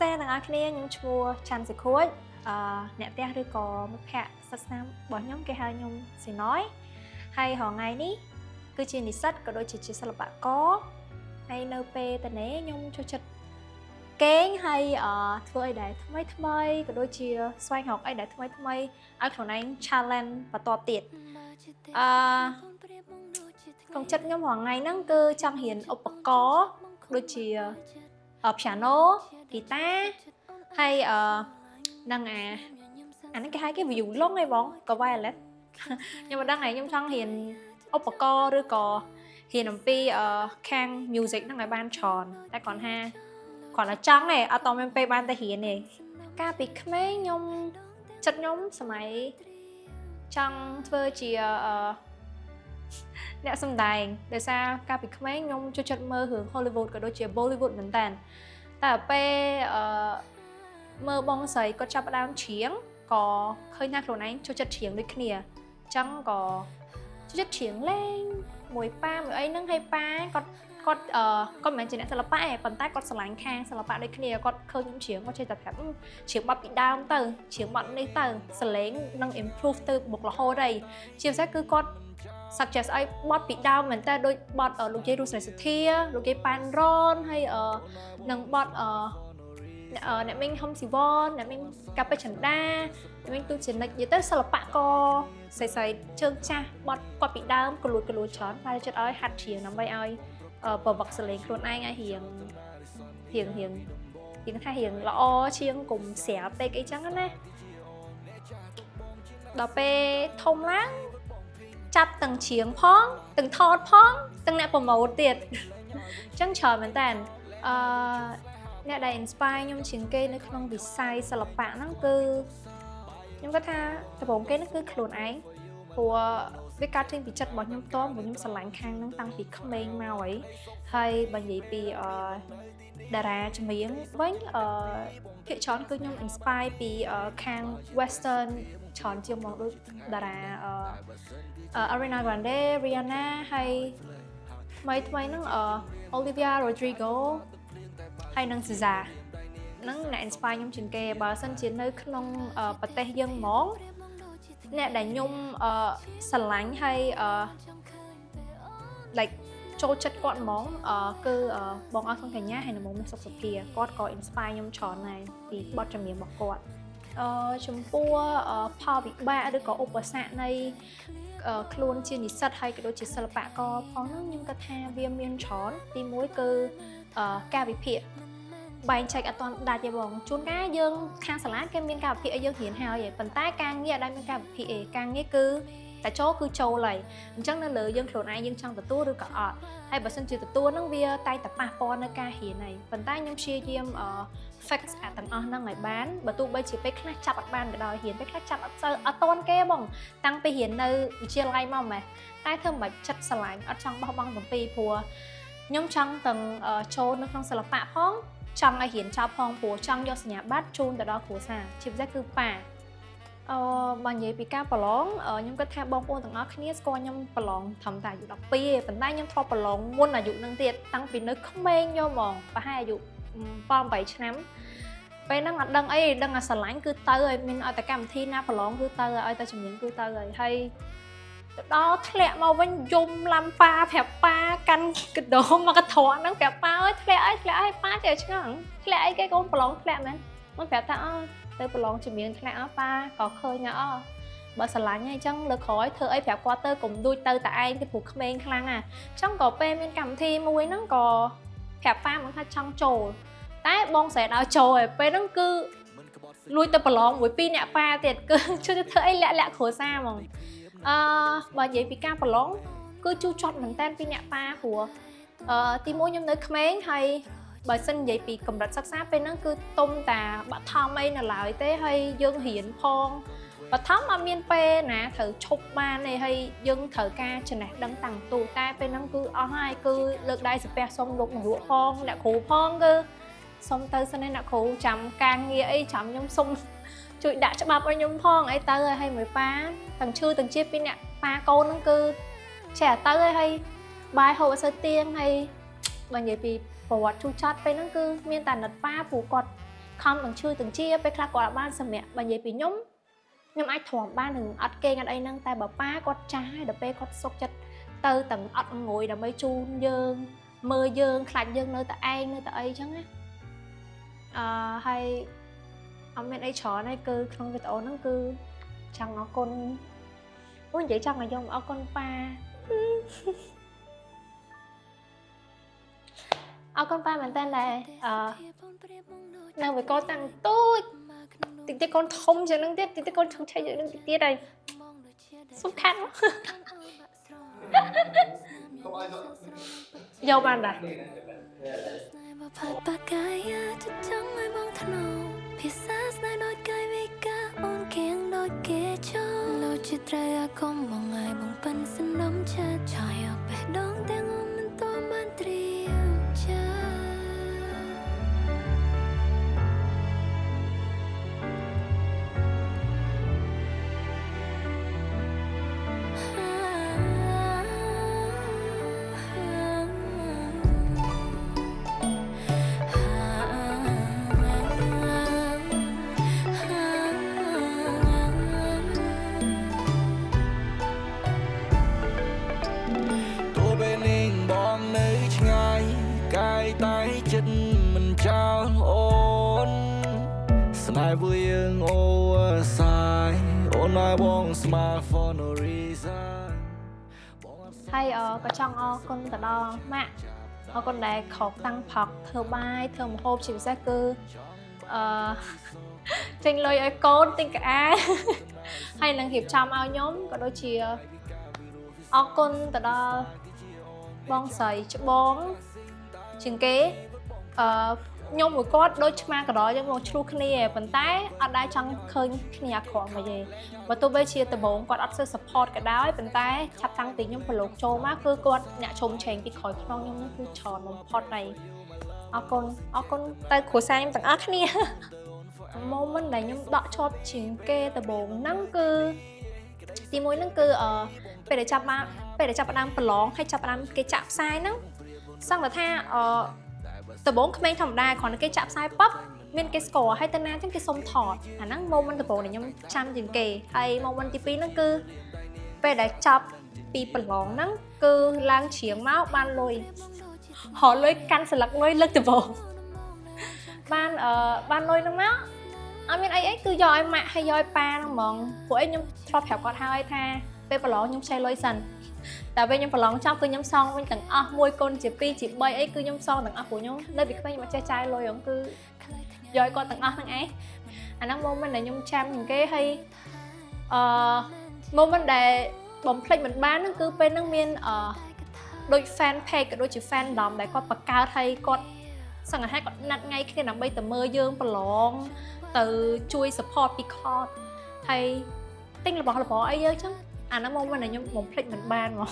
ស្តីអ្នកទាំងអស់គ្នាខ្ញុំឈ្មោះច័ន្ទសុខួចអ្នកផ្ទះឬក៏មិត្តភ័ក្តិសិស្សស្នាមរបស់ខ្ញុំគេហៅខ្ញុំស៊ីណយហើយរាល់ថ្ងៃនេះគឺជានិស្សិតក៏ដូចជាជាសិល្បករហើយនៅពេលតនេះខ្ញុំចូលចិត្តគេងហើយធ្វើអីដែលថ្មីថ្មីក៏ដូចជាស្វែងរកអីដែលថ្មីថ្មីឲ្យខ្លួនឯង challenge បន្ទាប់ទៀតក្នុងចិត្តខ្ញុំរាល់ថ្ងៃហ្នឹងគឺចង់រៀនឧបករណ៍ដូចជា piano ហ្គីតាហើយនឹងអាហ្នឹងគេហៅគេ violon ឯងបងក៏ violin ខ្ញុំមិនដឹងហើយខ្ញុំចង់រៀនឧបករណ៍ឬក៏រៀនអំពីខាង music ហ្នឹងឲ្យបានច្រើនតែគ្រាន់ថាគ្រាន់តែចង់ទេអត់តមានពេលបានទៅរៀនទេកាលពីក្មេងខ្ញុំចិត្តខ្ញុំសម័យចង់ធ្វើជាអ្នកសម្ដែងដោយសារកាលពីក្មេងខ្ញុំចូលចិត្តមើលរឿង Hollywood ក៏ដូចជា Bollywood មែនតើតែពេលមើលបងស្រីគាត់ចាប់ផ្ដើមច្រៀងក៏ឃើញថាខ្លួនឯងចូលចិត្តច្រៀងដូចគ្នាអញ្ចឹងក៏ចូលចិត្តច្រៀងលេងមួយប៉ាមួយអីហ្នឹងហើយប៉ាគាត់គាត់អឺគាត់មិនមែនជាអ្នកសិល្បៈទេប៉ុន្តែគាត់ស្រឡាញ់ខាងសិល្បៈដូចគ្នាគាត់ឃើញខ្ញុំច្រៀងគាត់ចេះតែប្រាប់ច្រៀងបទពីដើមទៅច្រៀងបទនេះទៅសលេងនឹង improve ទៅមុខរហូតហើយជាពិសេសគឺគាត់ suggest ឲ្យបទពីដើមមែនតើដូចបទលោកយាយរស់ស្រីសុធាលោកយាយប៉ែនរនហើយនឹងបទអ្នកមីងហុំស៊ីវនអ្នកមីងកាពេចិន្តាអ្នកមីងទូចនិចនិយាយទៅសិល្បករស្រីៗជើងចាស់បទគាត់ពីដើមកលួចកលួចច្រើនតែចិត្តឲ្យហាត់ច្រៀងដើម្បីឲ្យប្រវឹកសលេងខ្លួនឯងឲ្យរៀងរៀងរៀងរៀងថារៀងល្អជាងកុំស្រាលពេកអីចឹងណាដល់ពេលធំឡើងចាប់ទាំងច្រៀងផងទាំងថតផងទាំងអ្នក promote ទៀតអញ្ចឹងច្រើនមែនតើអ្នកដែល inspire ខ្ញុំជាងគេនៅក្នុងវិស័យសិល្បៈហ្នឹងគឺខ្ញុំគាត់ថាដំបូងគេហ្នឹងគឺខ្លួនឯងព្រោះវាកើតចេញពីចិត្តរបស់ខ្ញុំផ្ទាល់ព្រោះខ្ញុំស្រឡាញ់ខាងហ្នឹងតាំងពីក្មេងមកអីហើយបើនិយាយពីតារាចម្រៀងវិញភាគច្រើនគឺខ្ញុំ inspire ពីខាង western ច្រើនជាងមកដូចតារាAriana Grande, Rihanna ហើយថ្មីថ្មីហ្នឹងOlivia Rodrigo ហើយនិង SZA ហ្នឹងអ្នក inspire ខ្ញុំជាងគេបើសិនជានៅក្នុងប្រទេសយើងហ្មងអ្នកដែលខ្ញុំស្រឡាញ់ហើយlike ចូលចិត្តគាត់ហ្មងគឺបងអស់សុងកញ្ញាហើយនិងបងមាសសុកសុភាគាត់ក៏ inspire ខ្ញុំច្រើនដែរពីបទចម្រៀងរបស់គាត់ចំពោះផលវិបាកឬក៏ឧបសគ្គនៃខ្លួនជានិស្សិតហើយក៏ដូចជាសិល្បករផងហ្នឹងខ្ញុំគិតថាវាមានច្រើនទីមួយគឺការវិភាគបែងចែកអត់ទាន់ដាច់ទេបងជួនកាលយើងខាងសាលាគេមានការវិភាគឲ្យយើងរៀនហើយឯងប៉ុន្តែការងារអត់ដែលមានការវិភាគឯងការងារគឺតែចូលគឺចូលហើយអញ្ចឹងនៅលើយើងខ្លួនឯងយើងចង់ទទួលឬក៏អត់ហើយបើសិនជាទទួលហ្នឹងវាតែងតែប៉ះពាល់នៅការរៀនហើយប៉ុន្តែខ្ញុំព្យាយាមfix អាទាំងអស់ហ្នឹងឲ្យបានបើទោះបីជាពេលខ្លះចាប់អត់បានក៏ដោយរៀនពេលខ្លះចាប់អត់សូវអត់តន់គេបងតាំងពីរៀននៅវិទ្យាល័យមកម៉េះតែធ្វើមិនចិត្តស្រឡាញ់អត់ចង់បោះបង់ទាំងពីរព្រោះខ្ញុំចង់ទាំងចូលនៅក្នុងសិល្បៈផងចង់ឲ្យរៀនចប់ផងព្រោះចង់យកសញ្ញាបត្រជូនទៅដល់គ្រួសារជាពិសេសគឺប៉ាបើនិយាយពីការប្រឡងខ្ញុំគិតថាបងប្អូនទាំងអស់គ្នាស្គាល់ខ្ញុំប្រឡងត្រឹមតែអាយុ12ទេប៉ុន្តែខ្ញុំធ្លាប់ប្រឡងមុនអាយុនឹងទៀតតាំងពីនៅក្មេងយកហ្មងប្រហែលអាយុ7 8ឆ្នាំពេលហ្នឹងអត់ដឹងអីដឹងតែស្រឡាញ់គឺទៅហើយមានឲ្យតែកម្មវិធីណាប្រឡងគឺទៅឲ្យតែជំនាញគឺទៅហើយហើយទៅដល់ធ្លាក់មកវិញយំឡាំប៉ាប្រាប់ប៉ាកាន់កដោមកកត្រកហ្នឹងប្រាប់ប៉ាអើយធ្លាក់អីធ្លាក់អីប៉ាចេះឆ្ងល់ធ្លាក់អីគេកូនប្រឡងធ្លាក់មែនមកប្រាប់ថាអើទៅប្រឡងជំនាញធ្លាក់អប៉ាក៏ឃើញថាអបើស្រឡាញ់ហើយអញ្ចឹងលើកក្រោយធ្វើអីប្រាប់គាត់ទៅកុំដូចទៅតែឯងទេព្រោះក្មេងខ្លាំងអាអញ្ចឹងក៏ពេលមានកម្មវិធីមួយហ្នឹងក៏ប្រាប់ប៉ាមកថាចង់ចូលតែបងស្រីដល់ចូលហើយពេលហ្នឹងគឺលួចទៅប្រឡងមួយពីរអ្នកប៉ាទៀតគឺជួយទៅធ្វើអីលាក់លាក់គ្រួសារហ្មងបើនិយាយពីការប្រឡងគឺជូរចត់មែនតើពីអ្នកប៉ាព្រោះទីមួយខ្ញុំនៅក្មេងហើយបើសិននិយាយពីកម្រិតសិក្សាពេលហ្នឹងគឺទុំតាបឋមអីនៅឡើយទេហើយយើងរៀនផងបឋមអត់មានពេលណាត្រូវឈប់បានទេហើយយើងត្រូវការចំណេះដឹងតាំងទូតែពេលហ្នឹងគឺអស់ហើយគឺលើកដៃសាពះសុំលោកនាយកផងអ្នកគ្រូផងគឺសុំទៅសិនឯអ្នកគ្រូចាំការងារអីចាំខ្ញុំសុំជួយដាក់ច្បាប់ឲ្យខ្ញុំផងអីទៅហើយមួយប៉ាទាំងឈឺទាំងជាពីអ្នកប៉ាកូនហ្នឹងគឺចេះទៅហើយបាយហូបអត់សូវទៀងហើយបើនិយាយពីប្រវត្តិជូរចត់ពេលហ្នឹងគឺមានតែណិតប៉ាព្រោះគាត់ ខំទាំងឈឺទាំងជាពេលខ្លះគាត់អត់បានសម្រាកបើនិយាយពីខ្ញុំខ្ញុំអាចទ្រាំបាននឹងអត់គេងអត់អីហ្នឹងតែបើប៉ាគាត់ចាស់ហើយដល់ពេលគាត់សុកចិត្តទៅទាំងអត់ងួយដើម្បីជូនយើងមើលយើងខ្លាចយើងនៅតែឯងនៅតែអីចឹងណាហើយអត់មានអីច្រើនទេគឺក្នុងវីដេអូហ្នឹងគឺចង់អរគុណអូនិយាយចង់ឲ្យខ្ញុំអរគុណប៉ាអរគុណប៉ាមែនតើដែរនៅមួយកូនតាំងទូចតិចតិចកូនធំជាងហ្នឹងទៀតតិចតិចកូនឈឹងឆេជាងហ្នឹងតិចទៀតហើយសំខាន់យកបានដែរ ផាត់បកាយាចិត្តចង់ឲ្យបងថ្នូរភាសាស្នេហ៍ដូចកាយវិការអូនគៀងដូចគេចោលលោកជាត្រូវអាគមបងឲ្យបងប៉ិនសំណុំចិត្តចយអកបេះដូងទាំងអូនមិនតបានត្រៀមចិត្ត ទោះពេលនេះបងនៅឆ្ងាយកាយតែចិត្តមិនចោលអូនស្នេហ៍ពួកយើងអូសាយអូនឲ្យបង smile for no reason បងអត់ ហើយក៏ចង់អរគុណទៅដល់ម៉ាក់អរគុណដែលខកតាំងផឹកធ្វើបាយធ្វើម្ហូបជាពិសេសគឺអឺចេញលុយឲ្យកូនទិញកៅអៅហើយនឹងរៀបចំឲ្យខ្ញុំក៏ដូចជាអរគុណទៅដល់បងស្រីច្បងជាងគេខ្ញុំមួយគាត់ដូចឆ្មាកដយើងមកឆ្លោះគ្នាឯងប៉ុន្តែអត់ដែលចង់ឃើញគ្នាអាក្រក់មកទេបើទោះបីជាដំបូងគាត់អត់សូវ support ក៏ដោយប៉ុន្តែឆាប់តាំងពីខ្ញុំប្រឡូកចូលមកគឺគាត់អ្នកជុំឆេងពីក្រោយខ្នងខ្ញុំហ្នឹងគឺច្រើនបំផុតហើយអរគុណអរគុណទៅគ្រួសារខ្ញុំទាំងអស់គ្នា moment ដែលខ្ញុំដក់ជាប់ជាងគេដំបូងហ្នឹងគឺទីមួយហ្នឹងគឺពេលដែលចាប់បានពេលដែលចាប់ផ្ដើមប្រឡងហើយចាប់ផ្ដើមគេចាក់ផ្សាយហ្នឹងសឹងតែថាដំបូងក្មេងធម្មតាគ្រាន់តែគេចាក់ផ្សាយប៉បមានគេស្គាល់ហើយទៅណាចឹងគេសុំថតអាហ្នឹង moment ដំបូងដែលខ្ញុំចាំជាងគេហើយ moment ទី2ហ្នឹងគឺពេលដែលចប់ពីប្រឡងហ្នឹងគឺឡើងច្រៀងមកបានលុយរកលុយកាន់ស្លឹកលុយលើកដំបូងបានបានលុយហ្នឹងមកអត់មានអីអីគឺយកឲ្យម៉ាក់ហើយយកឲ្យប៉ាហ្នឹងហ្មងព្រោះអីខ្ញុំធ្លាប់ប្រាប់គាត់ហើយថាពេលប្រឡងខ្ញុំខ្ចីលុយសិនតែពេលខ្ញុំប្រឡងចប់គឺខ្ញុំសងវិញទាំងអស់1គុណជា2ជា3អីគឺខ្ញុំសងទាំងអស់ព្រោះខ្ញុំនៅពីក្មេងខ្ញុំអត់ចេះចាយលុយហ្មងគឺយកឲ្យគាត់ទាំងអស់ហ្នឹងឯងអាហ្នឹង moment ដែលខ្ញុំចាំជាងគេហើយអឺ moment ដែលបំភ្លេចមិនបានហ្នឹងគឺពេលហ្នឹងមានដូច fan page ក៏ដូចជា fandom ដែលគាត់បង្កើតឲ្យគាត់សង្ហាគាត់ណាត់ថ្ងៃគ្នាដើម្បីទៅមើលយើងប្រឡងទៅជួយ support ពីខតហើយទិញរបស់របរអីយើងចឹងអាហ្នឹង moment ដែលខ្ញុំបំភ្លេចមិនបានហ្មង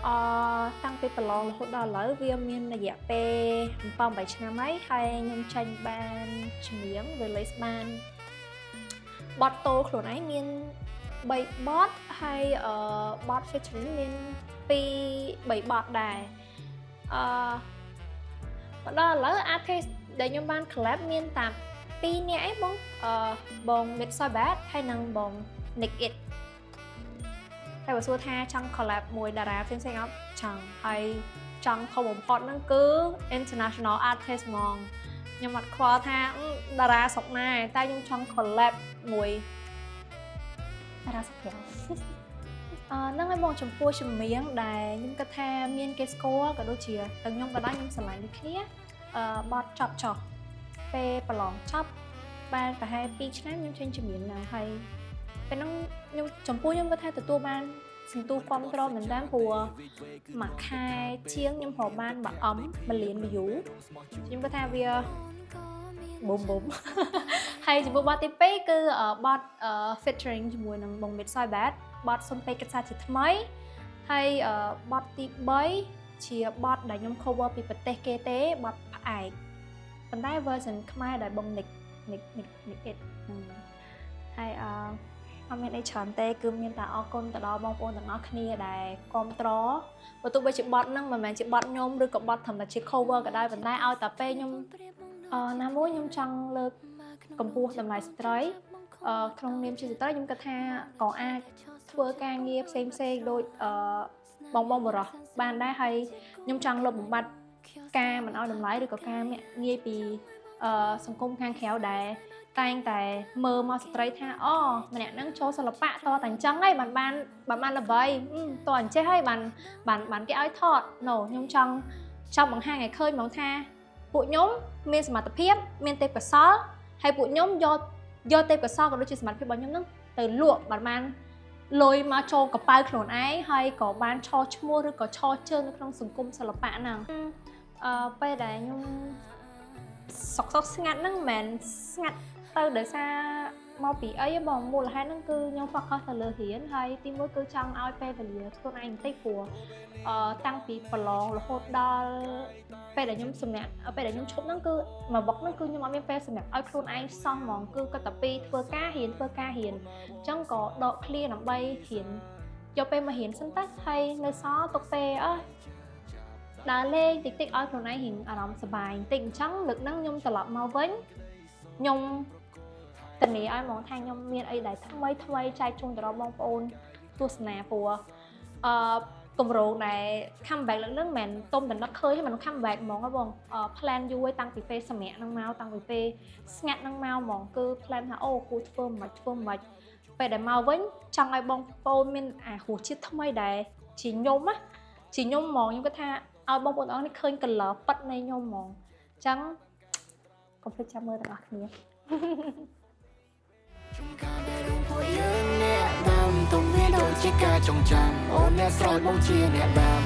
អឺតាំងពីប្រឡងរហូតដល់ឥឡូវវាមានរយៈពេល7 8ឆ្នាំហើយហើយខ្ញុំចាញ់បានជំនាញ release បានបទតោខ្លួនឯងមាន3បទហើយបទ featuring មាន2 3បទដែរអឺមកដល់ឥឡូវ artist ដែលខ្ញុំបាន collab មានតែ2នាក់ឯងបងបង Mid Sobat ហើយនិងបង Nick It តែបើសួរថាចង់ collab មួយតារាផ្សេងៗអត់ចង់ហើយចង់ធំបំផុតហ្នឹងគឺ international artist ហ្មងខ្ញុំអត់ខ្វល់ថាតារាស្រុកណាឯងតែខ្ញុំចង់ collab មួយតារាស្រុកក្រៅហ្នឹងហើយបងចំពោះចម្រៀងដែលខ្ញុំគិតថាមានគេស្គាល់ក៏ដូចជាទាំងខ្ញុំក៏ដែរខ្ញុំស្រឡាញ់ដូចគ្នាបទចប់ចោះពេលប្រឡងចប់បានប្រហែល2ឆ្នាំខ្ញុំចេញចម្រៀងហ្នឹងហើយពេលហ្នឹងខ្ញុំចំពោះខ្ញុំគាត់ថាទទួលបានសន្ទុះគ្រប់គ្រងមែនតើព្រោះមួយខែជាងខ្ញុំរកបាន1 M 1លាន view ខ្ញុំគាត់ថាវាប៊ុំប៊ុំ ហើយចំពោះបទទី2គឺបទ featuring ជាមួយនឹងបង Mid Soibat បទសុំពេកកិច្ចសាជាថ្មីហើយបទទី3ជាបទដែលខ្ញុំ cover ពីប្រទេសគេទេបទផ្អែកប៉ុន្តែ version ខ្មែរដែលបង Nick Nick Nick Nick It ហើយ អត់មានអីច្រើនទេគឺមានតែអរគុណទៅដល់បងប្អូនទាំងអស់គ្នាដែលគ្រប់ត្របើទោះបីជាបទហ្នឹងមិនមែនជាបទខ្ញុំឬក៏បទធម្មតាជា cover ក៏ដោយប៉ុន្តែឲ្យតែពេលខ្ញុំណាមួយខ្ញុំចង់លើកកម្ពស់តម្លៃស្ត្រីក្នុងនាមជាស្ត្រីខ្ញុំគិតថាក៏អាចធ្វើការងារផ្សេងផ្សេងៗដូចបងបងបុរសបានដែរហើយខ្ញុំចង់លុបបំបាត់ការមិនឲ្យតម្លៃឬក៏ការមាក់ងាយពីសង្គមខាងក្រៅដែលតែងតែមើលមកស្ត្រីថាអូម្នាក់ហ្នឹងចូលសិល្បៈតតែអញ្ចឹងហើយបានបានបានបានល្បីតអញ្ចេះហើយបានបានបានគេឲ្យថត No ខ្ញុំចង់ចង់បង្ហាញឲ្យឃើញហ្មងថាពួកខ្ញុំមានសមត្ថភាពមានទេពកោសល្យហើយពួកខ្ញុំយកយកទេពកោសល្យក៏ដូចជាសមត្ថភាពរបស់ខ្ញុំហ្នឹងទៅលក់បានបានលុយមកចូលកប៉ៅខ្លួនឯងហើយក៏បានឈរឈ្មោះឬក៏ឈរជើងនៅក្នុងសង្គមសិល្បៈហ្នឹងពេលដែលខ្ញុំសុកសុកស្ងាត់ហ្នឹងមិនមែនស្ងាត់ទៅដោយសារមកពីអីទេបងមូលហេតុហ្នឹងគឺខ្ញុំ focus ទៅលើរៀនហើយទីមួយគឺចង់ឲ្យពេលវេលាខ្លួនឯងបន្តិចព្រោះតាំងពីប្រឡងរហូតដល់ពេលដែលខ្ញុំសម្រាប់ពេលដែលខ្ញុំឈប់ហ្នឹងគឺមួយវឹកហ្នឹងគឺខ្ញុំអត់មានពេលសម្រាប់ឲ្យខ្លួនឯងសោះហ្មងគឺគាត់តែពីធ្វើការរៀនធ្វើការរៀនអញ្ចឹងក៏ដក clear ដើម្បីរៀនយកពេលមករៀនសិនទៅហើយនៅសល់ទុកពេលអើដើរលេងតិចតិចឲ្យខ្លួនឯងរៀនអារម្មណ៍សប្បាយបន្តិចអញ្ចឹងលើកហ្នឹងខ្ញុំត្រឡប់មកវិញខ្ញុំធានាឲ្យហ្មងថាខ្ញុំមានអីដែលថ្មីថ្មីចែកជូនទៅដល់បងប្អូនទស្សនាព្រោះគម្រោងដែល comeback លើកហ្នឹងមិនមែនទុំតែនឹកឃើញទេមិន comeback ហ្មងហ៎បង plan យូរហើយតាំងពីពេលសម្រាប់ហ្នឹងមកតាំងពីពេលស្ងាត់ហ្នឹងមកហ្មងគឺ plan ថាអូគួរធ្វើមិនធ្វើមិនពេលដែលមកវិញចង់ឲ្យបងប្អូនមានអារសជាតិថ្មីដែលជាខ្ញុំណាជាខ្ញុំហ្មងខ្ញុំគិតថាឲ្យបងប្អូនទាំងអស់នេះឃើញ color ពិតនៃខ្ញុំហ្មងអញ្ចឹងកុំភ្លេចចាំមើលទាំងអស់គ្នា ការដែលរួមពួកយើងអ្នកដាំទុំវាដូចជាការចងចាំអូនអ្នកស្រោចបងជាអ្នកដាំ